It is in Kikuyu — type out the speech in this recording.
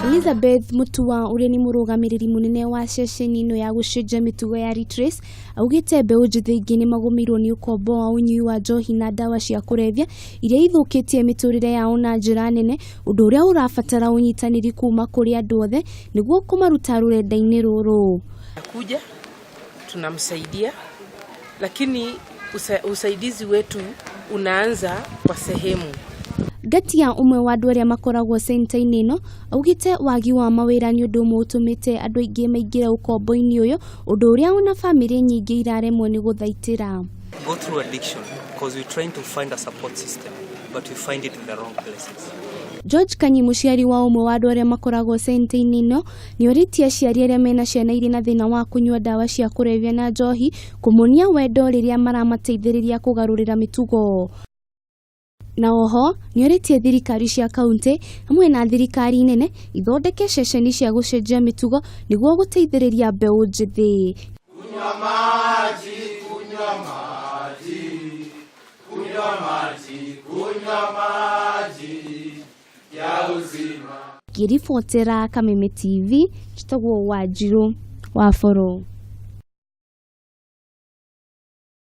Elizabeth Mutua ũrĩa nĩ mũrũgamĩrĩri mũnene wa ceceni ĩno ya gũcenjia mĩtugo ya Retrace augĩte mbeũ njĩthĩ aingĩ nĩ magũmĩirwo nĩ ũkombo wa ũnyui wa njohi na ndawa cia kũrebia iria ithũkĩtie mĩtũrĩre yao na njĩra nene, ũndũ ũrĩa ũrabatara ũnyitanĩri kuma kũrĩ andũ othe nĩguo kũmaruta rũrenda-inĩ rũrũ. Kuja tunamsaidia, lakini usaidizi wetu unaanza kwa sehemu. Ngatia ũmwe wa andũ arĩa makoragwo centa-inĩ ĩno augĩte wagi wa mawĩra nĩ ũndũ ũmwe ũtũmĩte andũ aingĩ maingĩre ũkombo-inĩ ũyũ, ũndũ ũrĩa ona bamĩrĩ nyingĩ iraremwo nĩ gũthaitĩra. Go through addiction because we're trying to find a support system, but we find it in the wrong places. George Kanyi, mũciari wa ũmwe wa andũ arĩa makoragwo centa-inĩ ĩno, nĩ orĩtie aciari arĩa mena ciana irĩ na thĩna wa kũnyua ndawa cia kũrebia na njohi kũmonia wendo rĩrĩa maramateithĩrĩria kũgarũrĩra mĩtugo. Na oho nĩ orĩtie thirikari cia kaunti hamwe na thirikari nene ithondeke ceceni cia gũcenjia mĩtugo nĩguo gũteithĩrĩria mbeũ njĩthĩ. Kunywa maji, kunywa maji, kunywa maji, kunywa maji ya uzima. Ngĩribotera Kameme TV, njĩtagwo Wanjirũ wa Boro.